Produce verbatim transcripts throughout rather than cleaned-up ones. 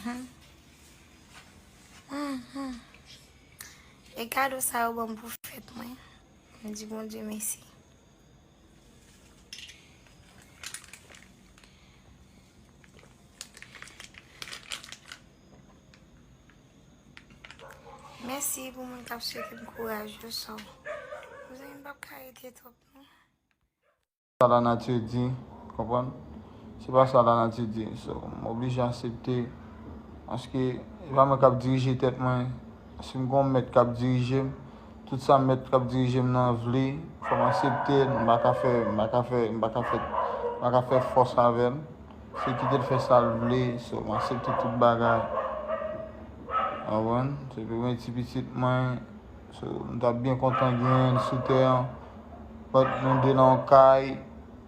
Mhm. Mhm. E kado sa yo ban m pou fèt mwen. M di Bondye mèsi. Mèsi pou moun k ap swete m kouraj yo, so. Mezanmi, m p ap ka rete twòp, non. Sa lanati di, konprann? Se pa sa lanati di. So, m oblije aksepte. Paske, e pa mwen k ap dirije tèt mwen. Si m gen yon mèt k ap dirije m, tout sa mèt k ap dirije m nan vle, fò m aksepte l. M pa ka fè, m pa ka fè, m pa ka fè, m pa ka fè fòs avè l. Se kite l fè sa l vle, so, m aksepte tout bagay. Konprann? Se pou mwen ti pitit mwen, so, m t ap byen kontan genyen l sou tè an. But nou de nan yon kay,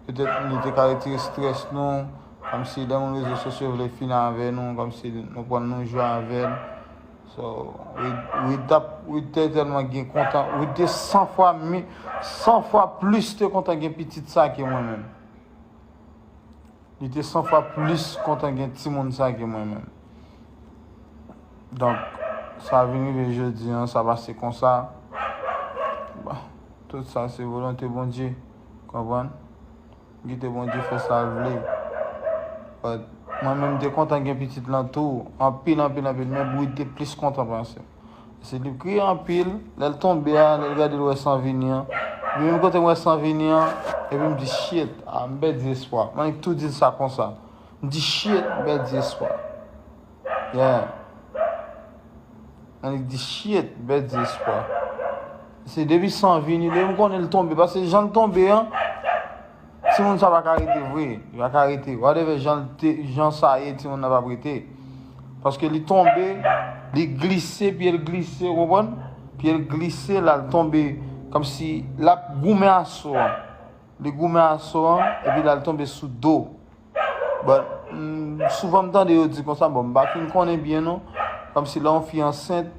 petèt nou te ka retire strès nou, kòmsi lè moun rezo sosyo vle fin avè nou, kòmsi nou pran nou jwe avè l. So, Wid, Wid t ap, Wid te tèlman gen kontan, Wid te san fwa mi, san fwa plis te kontan gen pitit sa ke mwen menm. Li te san fwa plis kontan gen timoun sa ke mwen menm. Donk, sa vin rive jodi an, sa pase konsa. Bon, tout sa se volonte Bondye, konprann? Kite Bondye fè sa l vle. But, mwen menm, m te kontan gen pitit lan tou, anpil, anpil, anpil, men Wid te plis kontan pase m. Se li k kriye anpil, lè l tonbe a, lè l gade l wè san vini an. Epi menm kote m wè san vini an, epi m di, "Shit, ah, m pèdi espwa." M annik tou di l sa konsa. M di, "Shit, m pèdi espwa." Yeah. M annik di, "Shit, m pèdi espwa." Se depi san vini, depi m konnen l tonbe, paske jan l tonbe an, timoun sa pa ka rete vre, li pa ka rete. Whatever jan l te, jan sa ye, timoun nan p ap rete. Paske li tonbe, li glise, pye l glise, ou konprann? Pye l glise, la l tonbe, kòmsi l ap goumen a so an. Li goumen a so an, epi la l tonbe sou do. But, mm, souvan m tande yo di konsa, bon, m pa fin konnen byen non. Kòmsi lè yon fi ansent,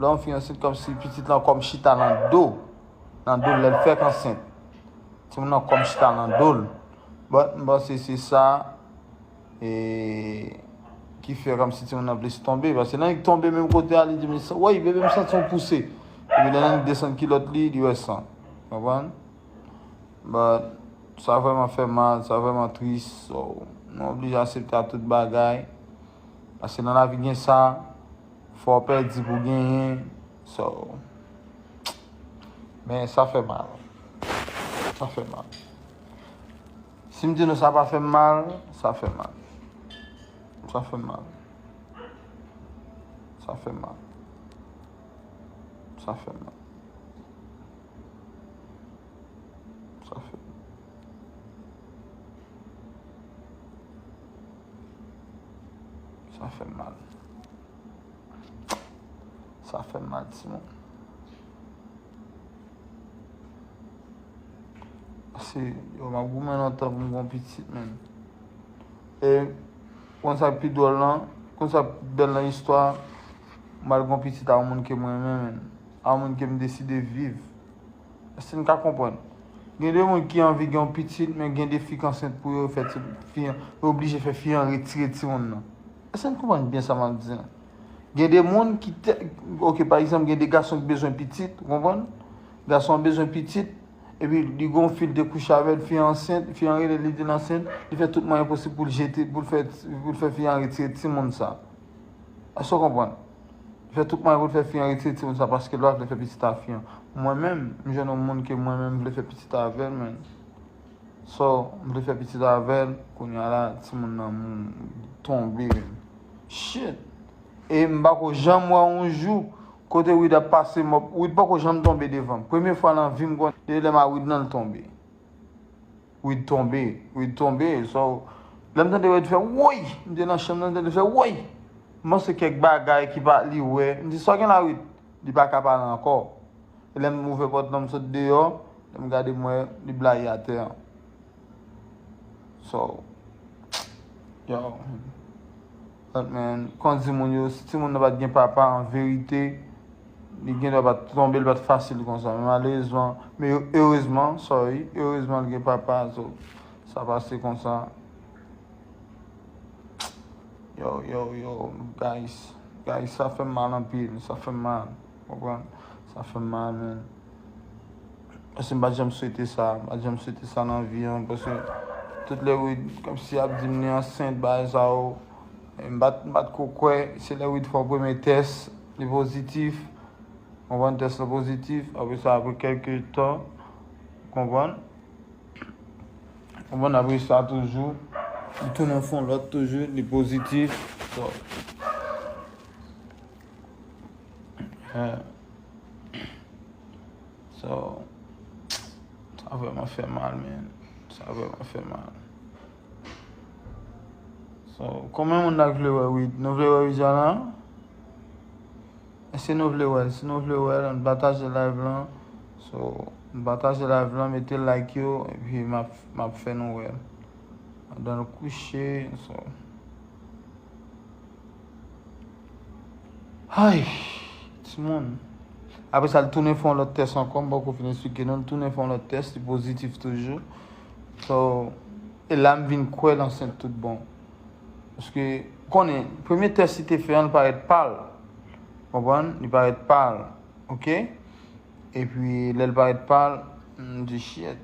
lè yon fi ansent, kòmsi pitit lan kòm chita nan do, nan do l lè l fèk ansent. Timoun nan kòm chita nan do l. But, m panse se sa, e, ki fè kòmsi timoun nan plis tonbe. Paske nan li tonbe menm kote a, li di, "Men sa, woy, bebe, m santi yon pouse." Epi lè nan li desann kilòt li, li wè san. Konprann? But, sa vrèman fè mal, sa vrèman tris. So, nou oblije aksepte a tout bagay. Paske nan lavi gen sa, fò w pèdi pou genyen. So, men sa fè mal. Sa fè mal. Si m di nou sa pa fè m mal, sa fè mal. Sa fè m mal. Sa fè m mal. Sa fè m mal. Sa fè, sa fè m mal. Sa fè m mal, timoun. Paske, yo, m ap goumen lontan pou m gen yon pitit, menm. E, konn sa k pi dwòl lan, konn sa k bèl nan istwa, m al gen yon pitit a yon moun ke m renmen, menm. A yon moun ke m deside viv. Èske n ka konprann? Gen de moun ki anvi gen yon pitit, men gen de fi k ansent pou yo fè ti fi an, yo oblije fè fi an retire timoun nan. Èske n konprann byen sa m ap di an? Gen de moun ki te, ok, pa egzanp, gen de gason ki bezwen pitit, ou konprann? Gason an bezwen pitit, epi li gen yon fi l te kouche avè l, fi an ansent, fi an rele li di l ansent, li fè tout mwayen posib pou l jete, pou l fè, pou l fè fi an retire timoun sa. Èske w konprann? Li fè tout mwayen pou l fè fi an retire timoun sa paske l pa vle fè pitit a fi an. Mwen menm, m jwenn yon moun ke mwen menm m vle fè pitit avè l, men. So, m vle fè pitit avè l, kounye a la, timoun nan m, tonbe. Shit! E m pako janm wè yon jou kote Wid ap pase mòp, Wid pako janm tonbe devan m. Premye fwa nan vi m konnen, depi lè m a Wid nan l tonbe. Wid tonbe, Wid tonbe. So, lè m tande Wid fè, "Woy!" M te nan chanm nan, m tande l fè, "Woy!" M panse kèk bagay ki pa li wè. M di, "Sa w gen la, Wid?" Li pa ka pale ankò. E lè m ouvè pòt lan, m sot deyò, lè m gade, m wè li blayi atè an. So, yo, but man, kon di moun yo, si timoun nan pa t gen papa, an verite, li gen dwa pa t tonbe, li pa t fasil konsa. Men malerezman, men erezman, sorry, erezman li gen papa, so, sa pase konsa. Yo, yo, yo, guys. Guys, sa fè m mal anpil. Sa fè m mal. Konprann? Sa fè m mal, men. Paske m pa t janm swete sa. M pa t janm swete sa nan vi an. Paske tout lè Wid, kòmsi ap di m li ansent, bagay sa yo. M pa t, m pa t ko kwè. Se lè Wid fè yon premye tès, li pozitif. Konprann? Tès la pozitif. Apre sa, apre kèlke tan, konprann? Konprann? Apre sa toujou, li tounen fè yon lòt toujou, li pozitif. So, eh, so, sa vrèman fè mal, man. Sa vrèman fè mal. So, konbyen moun la k vle wè Wid? Nou vle wè Widiana? Èske nou vle wè l? Si nou vle wè l, ann pataje live lan. So, ann pataje live lan, mete like yo, epi m ap, m ap fè nou wè l. Andan l kouche, so. Ay, timoun. Apre sa, l tounen fè yon lòt tès ankò, m poko fin esplike nou. L tounen fè yon lòt tès, li pozitif toujou. So, e la m vin kwè l ansent tout bon. Paske, konnen, premye tès li te fè an, li parèt pal. Konprann? Li parèt pal. Oke? Epi, lè l parèt pal, m di, "Shit."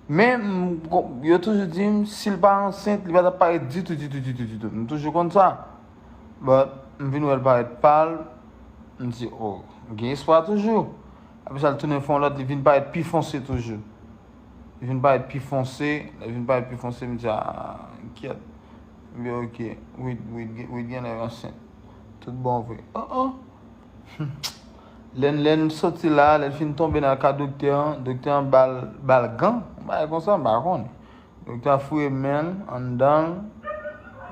Men, m, yo toujou di m, si l pa ansent, li pa t ap parèt ditou, ditou, ditou, ditou. M toujou konn sa. But, m vin wè l parèt pal, m di, "Oh, gen espwa toujou." Apre sa, l tounen fè yon lòt, li vin parèt pi fonse toujou. Li vin parèt pi fonse, lè l vin parèt pi fonse, m di, "Ah, kyèt." M di, "Ok, Wid, Wid, Wid genlè ansent." Tout bon vre. Oh, oh. Lè n, lè n soti la, lè n fin tonbe nan ka doktè an, doktè an ba l, ba l gan, yon bagay konsa, m pa konnen. Doktè a fouye men l anndan l,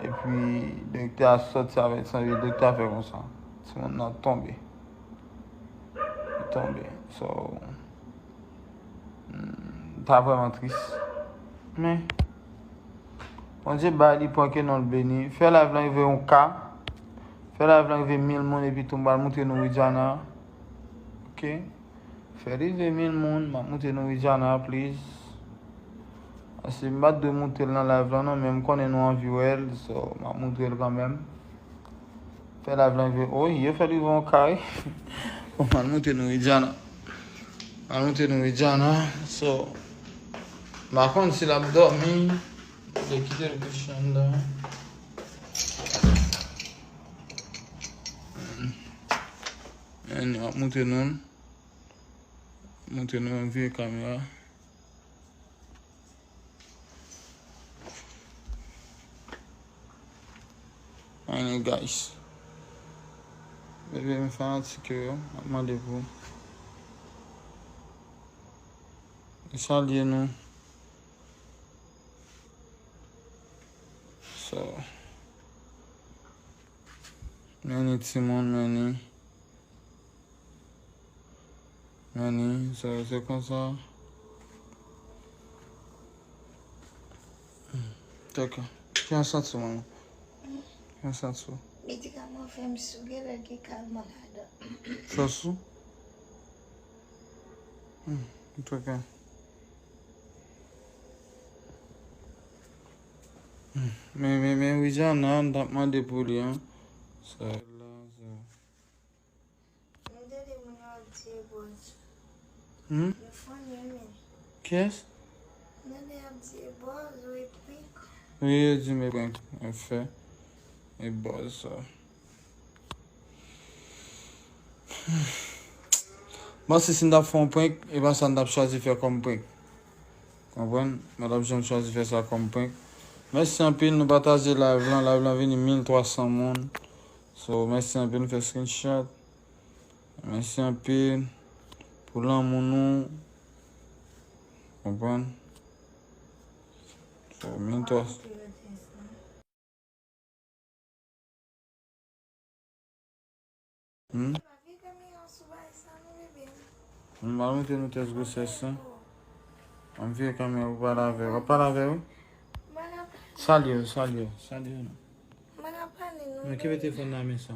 epi doktè a soti avèk santi, doktè a fè konsa. Timoun nan tonbe. Li tonbe. So, hmm, ta vrèman tris. Men, Bondye bay li pran ke non l beni. Fè live lan rive yon K. Fè live lan rive mil moun epi tou m pral moutre nou Widiana. Ok? Fè rive mil moun, m ap moutre nou Widiana, please. Paske m pa t dwe moutre l nan live lan non, men m konnen nou anvi wè l, so m ap moutre l kanmenm. Fè live lan rive, oy, yo fè l rive yon K wi. Bon, m al moutre nou Widiana. M al moutre nou Widiana, so, m pa konn si l ap dòmi, m te kite l kouche anndan. Men, m ap moutre nou l. Montre nou yon vye kamera. Anyway, guys. Bebe m fanatik yo, m ap mande pou. E salye nou. So. Men ni timoun, men ni. Men ni, se, se konsa. Tcheke. Ki an santi w, manman? Ki an santi w? Medikaman fè m sou, gen lè gen kalman ladan. Sa sou? Hmm, tcheke. Hmm, men, men, men Widiana, m t ap mande pou li, an. Sa la, sa. M tande moun yo ap di e bòz. Hmm? Yo funny, wi. Kiyès? M tande y ap di e bòz, wi, prank. Wi, yo di m e prank. An fè, e bòz sa. Bon, si, si n t ap fè yon prank, e pa sa n t ap chwazi fè kòm prank. Konprann? Mwen t ap janm chwazi fè sa kòm prank. Mèsi anpil, nou pataje live lan. Live lan vini mil twa san moun. So, mèsi anpil, nou fè screenshot. Mèsi anpil pou lanmou nou. Konprann? So, mil twa san. Hmm? M al montre nou tès gwosès lan. Ann vire kamera pou pale avè w. W ap pale avè w wi? Salye w, salye w, salye w non. Men kenbe telefòn nan men sa.